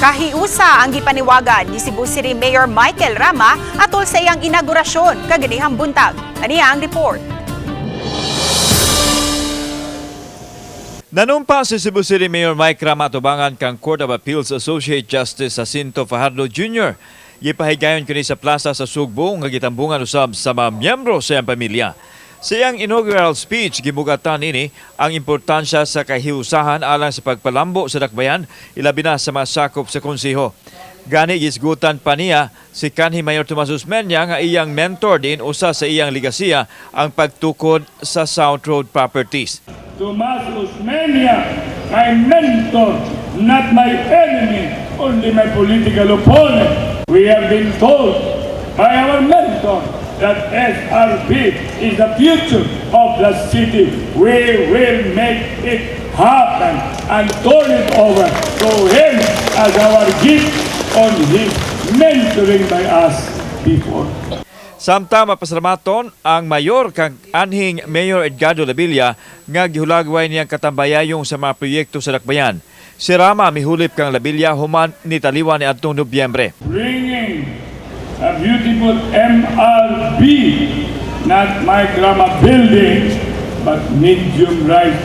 Kahiusa ang gipaniwagan ni Cebu City Mayor Michael Rama atol sa iyang inaugurasyon kaganihang buntag. Aniya ang report. Nanumpa si Cebu City Mayor Mike Rama atubangan kang Court of Appeals Associate Justice Jacinto Fajardo Jr. Gipahigayon kini sa plaza sa Sugbo nga gitambungan usab sa mga miyembro sa iyang pamilya. Sa iyang inaugural speech, gibugatan ini ang importansya sa kahiusahan alang sa pagpalambo sa dakbayan, ilabi na sa mga sakop sa konseho. Gani gisgutan pa niya si kanhi Mayor Tomas Osmeña nga iyang mentor din usa sa iyang ligasiya ang pagtukod sa South Road Properties. Tomas Osmeña, my mentor, not my enemy, only my political opponent. We have been told by our mentor that SRP is the future of the city. We will make it happen and turn it over to him as our gift on his mentoring by us before. Samtang mapasalamaton ang mayor kang anhing Mayor Edgardo Labilla nga gihulagway niyang katambayayong sa mga proyekto sa dakbayan. Si Rama mihulip kang Labilla human ni taliwan ni adtong Nobyembre. Bringing a beautiful MRB, not Mike Rama building, but medium rise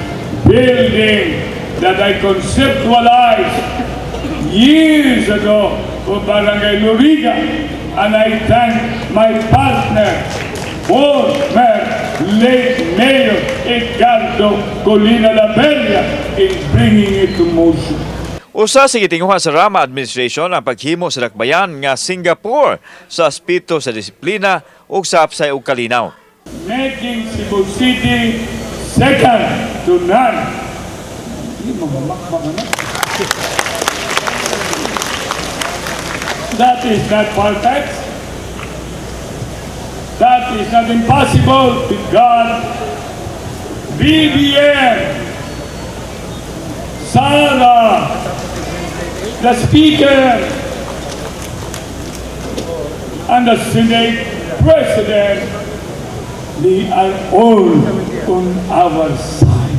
building that I conceptualized years ago for Barangay Loriga. And I thank my partner, former late Mayor Edgardo Colina Labella, in bringing it to motion. Usa sa gitinguha sa Rama administration ang paghimo sa dakbayan nga Singapore sa aspeto sa disiplina ug sa hapsay ug kalinaw. Making Cebu City second to none. Hindi mo mamakmak, ano? That is not far-fetched. That is not impossible with God. BBM, Sara, the Speaker, and the Senate President, they are all on our side.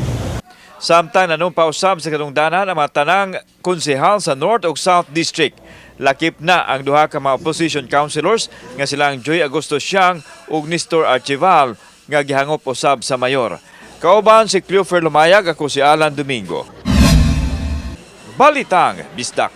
Samtang nanumpa usab sa kadungdanan ang mga tanang konsehal sa North ug South District. Lakip na ang duha ka mga opposition councilors nga silang Joy Augusto Siang ug Nestor Archival nga gihangop usab sa mayor. Kauban si Cleofer Lumayag, ako si Alan Domingo. Balitang Bisdak.